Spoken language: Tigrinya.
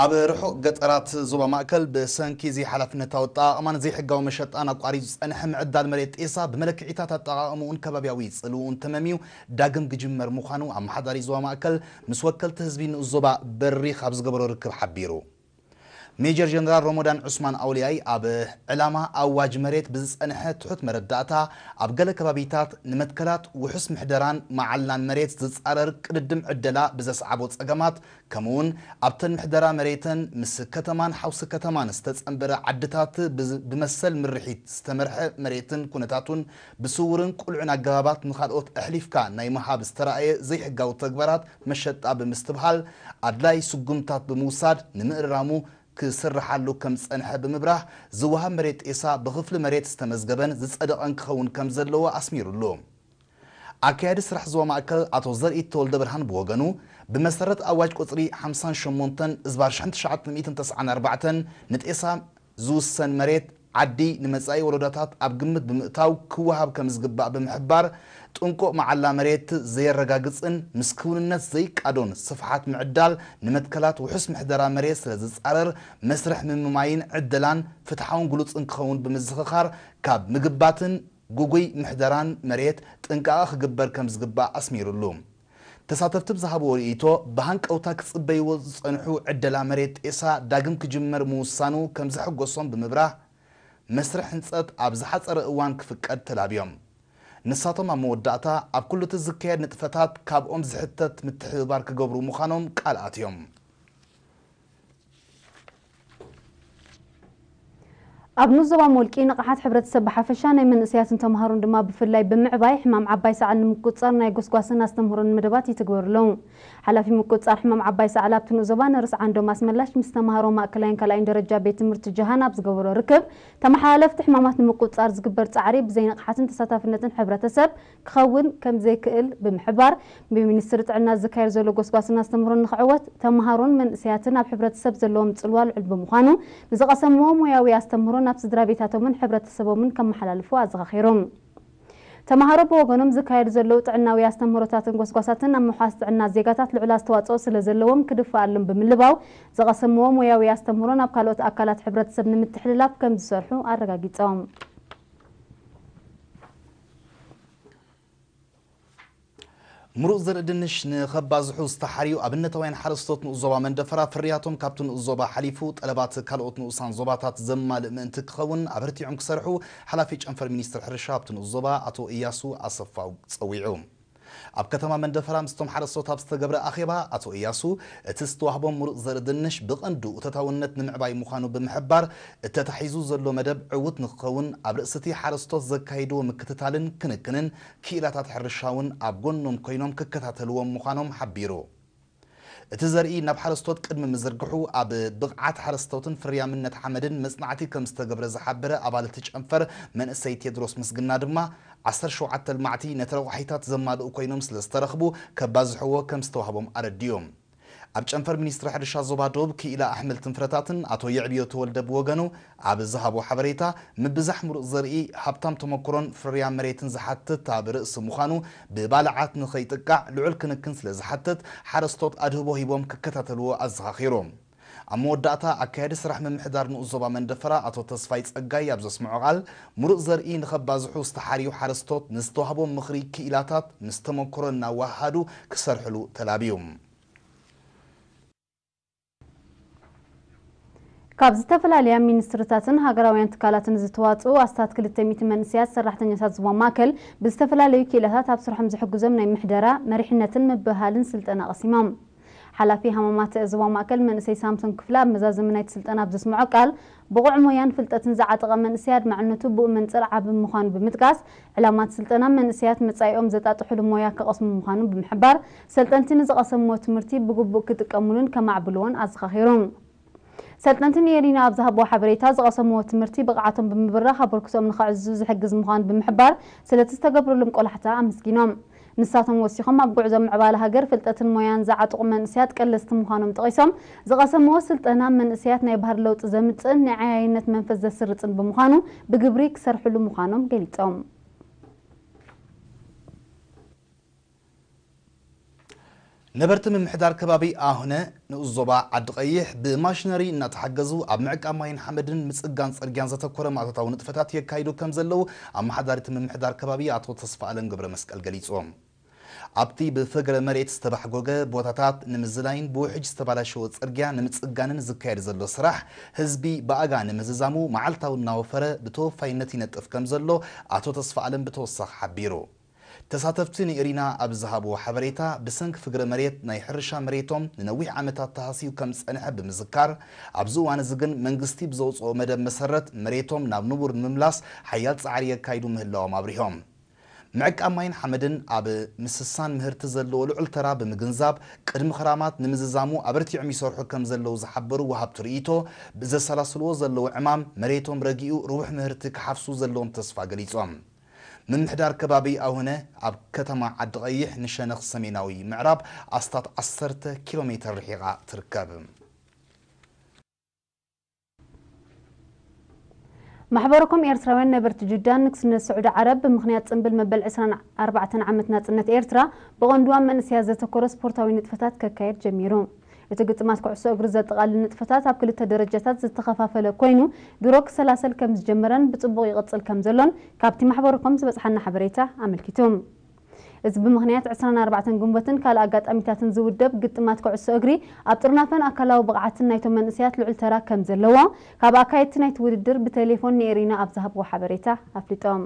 ኣብ ርሑቕ ገጠራት ዞባ ማእከል ብሰንኪ ዘይሓላፍነታዊ ኣጠቓቕማን ዘይሕጋዊ መሸጣን ኣቋሪጹ ዝጸንሐ ምዕዳል መሬት ጤሳ ብመለክዒታት ኣጠቓቕምኡን ከባብያዊ ጽልውኡን ተመምዩ ዳግም ክጅመር ምዃኑ ኣመሓዳሪ ዞባ ማእከል ምስ ወከልቲ ህዝቢ ንኡስ ዞባ በሪኽ ኣብ ዝገበሮ ርክብ ሓቢሩ። ሜጀር ጀነራል ሮሞዳን ዑስማን ኣውልያይ ኣብ ዕላማ ኣዋጅ መሬት ብዝጸንሐ ትሑት መረዳእታ ኣብ ገለ ከባቢታት ንመትከላት ውሑስ ምሕደራን መዓልናን መሬት ዝጻረር ቅድድም ዕደላ ብዘስዓቦ ጸገማት ከምኡውን ኣብተን ምሕደራ መሬተን ምስ ከተማን ሓውሲ ከተማን ዝተጸንበረ ዓድታት ብዝ- ብመሰል ምርሒት ዝተመርሐ መሬትን ኩነታቱን ብስውርን ቁልዑን ኣገባባት ንኻልኦት ኣሕሊፍካ ናይ ምሃብ ዝተራእየ ዘይሕጋዊ ተግባራት መሸጣ ብምስትብሃል ኣድላይ ስጉምታት ብምውሳድ ንምእራሙ ክስርሓሉ ከም ዝጸንሐ ብምብራህ ዝወሃብ መሬት ጤሳ ብኽፍሊ መሬት ዝተመዝገበን ዝጸደቐን ክኸውን ከም ዘለዎ ኣስሚሩሉ። ኣካያዲ ስራሕ ዞባ ማእከል ኣቶ ዘርኢ ተወልደ ብርሃን ብወገኑ ብመሰረት ኣዋጅ ቁጽሪ ሓምሳን ሸሞንተን እዝባር ሽሕን ትሽዓተ ሚእትን ተስዓን ኣርባዕተን ንጤሳ ዝውሰን መሬት ዓዲ ንመጻኢ ወለዶታት ኣብ ግምት ብምእታው ክወሃብ ከም ዝግባእ ብምሕባር ጥንቁቕ መዓላ መሬት ዘየረጋግጽን ምስ ክውንነት ዘይቃዶን ስፍሓት ምዕዳል ንመትከላት ውሑስ ምሕደራ መሬት ስለ ዝጻረር መስርሕ ምምማይን ዕደላን ፍትሓውን ግሉጽን ክኸውን ብምዝኽኻር ካብ ምግባትን ግጉይ ምሕደራን መሬት ጥንቃቐ ክግበር ከም ዝግባእ ኣስሚሩሉ። ተሳተፍቲ ብዝሃብዎ ርእይቶ ብሃንቀውታ ክጽበይዎ ዝጸንሑ ዕደላ መሬት ጤሳ ዳግም ክጅመር ምውሳኑ ከም ዘሐጎሶም ብምብራህ መስርሕ ህንጸት ኣብ ዝሓጸረ እዋን ክፍቀድ ተላብዮም። ንሳቶም ኣብ መወዳእታ ኣብ ኩሉ እቲ ዝካየድ ንጥፈታት ካብኦም ዝሕተት ምትሕብባር ክገብሩ ምዃኖም ቃል ኣትዮም። ኣብ ንኡስ ዞባ ሞልቂ ንቕሓት ሕብረተሰብ ብሓፈሻ ናይ መንእሰያትን ተምሃሮን ድማ ብፍላይ ብምዕባይ ሕማም ዓባይ ሰዓል ንምቁፅፃር ናይ ጎስጓስን ኣስተምህሮን መደባት ይትግበሩ ኣለዉ። ሓላፊ ምቁፅፃር ሕማም ዓባይ ሰዓል ኣብቲ ንኡስ ዞባ ነርስ ዓንዶም ኣስመላሽ ምስ ተምሃሮ ማእከላይን ካልኣይን ደረጃ ቤት ትምህርቲ ጀሃን ኣብ ዝገበሮ ርክብ ተመሓላለፍቲ ሕማማት ንምቁፅፃር ዝግበር ፃዕሪ ብዘይንቕሓትን ተሳታፍነትን ሕብረተሰብ ክኸውን ከም ዘይክእል ብምሕባር ብሚኒስትሪ ጥዕና ዝካየድ ዘሎ ጎስጓስን ኣስተምህሮን ንኽዕወት ተምሃሮን መንእሰያትን ኣብ ሕብረተሰብ ዘለዎም ፅልዋ ልዑል ብምዃኑ ንዝቐሰምዎ ሞያዊ ኣስተምህሮ ናብ ስድራ ቤታቶምን ሕብረተሰቦምን ከመሓላልፉ ኣዘኻኺሮም። ተምሃሮ ብወገኖም ዝካየዱ ዘለዉ ጥዕናዊ ኣስተምህሮታትን ጎስጓሳትን ኣብ ምውሓስ ጥዕና ዜጋታት ልዑል ኣስተዋፅኦ ስለ ዘለዎም ክድፈኣሎም ብምልባው ዝቐሰምዎ ሞያዊ ኣስተምህሮ ናብ ካልኦት ኣካላት ሕብረተሰብ ንምትሕልላፍ ከም ዝሰርሑ ኣረጋጊፆም። ምሩፅ ዘርኢ ድንሽ ንኸባዝሑ ዝተሓርዩ ኣብነታውያን ሓረስቶት ንኡስ ዞባ መንደፈራ ፍርያቶም ካብቲ ንኡስ ዞባ ሓሊፉ ጠለባት ካልኦት ንኡሳን ዞባታት ዘማልእ ምእንቲ ክኸውን ኣበርቲዖም ክሰርሑ ሓላፊ ጨንፈር ሚኒስትሪ ሕርሻ ኣብቲ ንኡስ ዞባ ኣቶ እያሱ ኣሰፋው ጸዊዑ። ኣብ ከተማ መንደፈራ ምስቶም ሓረስቶት ኣብ ዝተገብረ ኣኼባ ኣቶ እያሱ እቲ ዝተዋህቦም ምሩፅ ዘርኢ ድንሽ ብቐንዱ እቶታውነት ንምዕባይ ምዃኑ ብምሕባር እተታሒዙ ዘሎ መደብ ዕዉት ንክኸውን ኣብ ርእሲ እቲ ሓረስቶት ዘካይድዎ ምክትታልን ክንክንን ክኢላታት ሕርሻ እውን ኣብ ጎኖም ኮይኖም ክከታተልዎም ምዃኖም ሓቢሩ። እቲ ዘርኢ ናብ ሓረስቶት ቅድሚ ምዝርግሑ ኣብ ብቕዓት ሓረስቶትን ፍርያምነት ሓመድን መጽናዕቲ ከም ዝተገብረ ዝሓበረ ኣባል እቲ ጨንፈር መንእሰይ ቴድሮስ ምስግና ድማ ዓሰርተ ሸውዓተ ልማዕቲ ነቲ ረቋሒታት ዘማልኡ ኮይኖም ስለ ዝተረኽቡ ከባዝሕዎ ከም ዝተዋህቦም ኣረዲኡ። ኣብ ጨንፈር ሚኒስትሪ ሕርሻ ዞባ ዶብ ክኢላ ኣሕምልትን ፍረታትን ኣቶ የዕብዮ ተወልደ ብወገኑ ኣብ ዝሃቦ ሓበሬታ ምብዛሕ ምሩፅ ዘርኢ ሃብታም ተመክሮን ፍርያ መሬትን ዝሓትት ኣብ ርእሲ ምዃኑ ብባልዓት ንኸይጥቃዕ ልዑል ክንክን ስለ ዝሓትት ሓረስቶት ኣድህቦ ሂቦም ክከታተልዎ ኣዘኻኺሩ። ኣብ መወዳእታ ኣካያዲ ስራሕ ምምሕዳር ንኡስ ዞባ መንደፈራ ኣቶ ተስፋይ ጸጋይ ኣብ ዘስምዖ ቃል ምሩፅ ዘርኢ ንኸባዝሑ ዝተሓርዩ ሓረስቶት ንዝተዋህቦም ምኽሪ ክኢላታት ምስ ተመክሮ እናወሃሃዱ ክሰርሕሉ ተላብዩ። ካብ ዝተፈላለያ ሚኒስትርታትን ሃገራውያን ትካላትን ዝተዋፅኡ ኣስታት ክልተ ሚእቲ መንእሰያት ሰራሕተኛታት ዞባ ማእከል ብዝተፈላለዩ ክኢላታት ኣብ ስርሖም ዝሕግዞም ናይ ምሕደራ፣ መሪሕነትን ምብህሃልን ስልጠና ቀሲሞም። ሓላፊ ሃማማት ዞባ ማእከል መንእሰይ ሳምሶን ክፍለ ኣብ መዛዘሚ ናይቲ ስልጠና ኣብ ዘስምዖ ቃል ብቑዕ ሞያን ፍልጠትን ዝዓጠቐ መንእሰይ ኣድማዕነቱ ብኡ መንፅር ዓቢ ምዃኑ ብምጥቃስ ዕላማ እቲ ስልጠና መንእሰያት መፃኢኦም ዘጣጥሕሉ ሞያ ክቐስሙ ምዃኑ ብምሕባር ሰልጠንቲ ንዝቐሰምዎ ትምህርቲ ብግቡእ ክጥቀሙሉን ከማዕብልዎን ኣዘኻኺሩ። ሰልጠንቲ ንኤሪና ኣብ ዝሃብዎ ሓበሬታ ዝቐሰምዎ ትምህርቲ ብቕዓቶም ብምብራኽ ኣበርክቶኦም ንኸዕዝዙ ዝሕግዝ ምዃኑ ብምሕባር ስለቲ ዝተገብረሎም ቆላሕታ ኣመስጊኖም። ንሳቶም ወሲኾም ኣብ ጉዕዞ ምዕባለ ሃገር ፍልጠትን ሞያን ዝዓጥቑ መንእሰያት ቀለስቲ ምዃኖም ጠቒሶም ዝቐሰምዎ ስልጠና መንእሰያት ናይ ባህሪ ለውጢ ዘምፅእን ናይ ዓያይነት መንፈስ ዘስርፅን ብምዃኑ ብግብሪ ክሰርሕሉ ምዃኖም ገሊፆም። ነበርቲ ምምሕዳር ከባቢ ኣሁነ ንኡስ ዞባ ዓዲ ቀይሕ ብማሽነሪ እናተሓገዙ ኣብ ምዕቃብ ማይን ሓመድን ምጽጋን ጽርግያን ዘተኮረ ማእቶታዊ ንጥፈታት የካይዱ ከም ዘለዉ ኣመሓዳሪቲ ምምሕዳር ከባቢ ኣቶ ተስፋ ኣለም ገብረ መስቀል ገሊጾም። ኣብቲ ብፍግረ መሬት ዝተባሕጎገ ቦታታት ንምዝላይን ብውሕጅ ዝተባላሸወ ጽርግያ ንምጽጋንን ዝካየድ ዘሎ ስራሕ ህዝቢ ብኣጋ ንምዝዛሙ መዓልታዊ እናወፈረ ብተወፋይነት ይነጥፍ ከም ዘሎ ኣቶ ተስፋ ኣለም ብተወሳኺ ሓቢሩ። ተሳተፍቲ ንኤሪና ኣብ ዝሃብዎ ሓበሬታ፣ ብሰንኪ ፍግረ መሬት ናይ ሕርሻ መሬቶም ንነዊሕ ዓመታት ተሃስዩ ከም ዝጸንሐ ብምዝካር፣ ኣብዚ እዋን እዚ ግን መንግስቲ ብዘውጽኦ መደብ መሰረት መሬቶም ናብ ንቡር ንምምላስ ሓያል ጻዕሪ የካይዱ ምህላዎም ኣብሪሆም። ምዕቃብ ማይን ሓመድን ኣብ ምስሳን ምህርቲ ዘለዎ ልዑል ተራ ብምግንዛብ፣ ቅድሚ ክራማት ንምዝዛሙ ኣበርቲዖም ይሰርሑ ከም ዘለዉ ዝሓበሩ ወሃብቲ ርእይቶ፣ ብዘሰላስልዎ ዘለዉ ዕማም መሬቶም ረጊኡ ርቡሕ ምህርቲ ክሓፍሱ ዘለዎም ተስፋ ገሊጾም። ምምሕዳር ከባቢ ኣሁነ ኣብ ከተማ ዓዲ ቀይሕ ንሸነኽ ሰሜናዊ ምዕራብ ኣስታት ዓሰርተ ኪሎ ሜትር ርሒቓ ትርከብ። ማሕበረኮም ኤርትራውያን ነበርቲ ጁዳን ንግስነት ስዑዲ ዓረብ ብምኽንያት ጽንብል መበል ዕስራን ኣርባዕተን ዓመት ናጽነት ኤርትራ ብቐንዱ ኣብ መንእሰያት ዘተኮረ ስፖርታዊ ንጥፈታት ከካየድ ጀሚሩ። እቲ ግጥማት ኩዕሶ እግሪ ዘጠቓልል ንጥፈታት ኣብ ክልተ ደረጃታት ዝተኸፋፈለ ኮይኑ ድሮ ክሰላሰል ከም ዝጀመረን ብጽቡቕ ይቕጽል ከም ዘሎን ካብቲ ማሕበረኮም ዝበጽሓና ሓበሬታ ኣመልኪቱ። እዚ ብምኽንያት ዕስራን ኣርባዕተን ግንቦትን ካልእ ኣጋጣሚታትን ዝውደብ ግጥማት ኩዕሶ እግሪ ኣብ ጥርናፈን ኣካላዊ ብቕዓትን ናይቶም መንእሰያት ልዑል ተራ ከም ዘለዎ ካብ ኣካየድቲ ናይቲ ውድድር ብቴሌፎን ንኤሪና ኣብ ዝሃብዎ ሓበሬታ ኣፍሊጦም።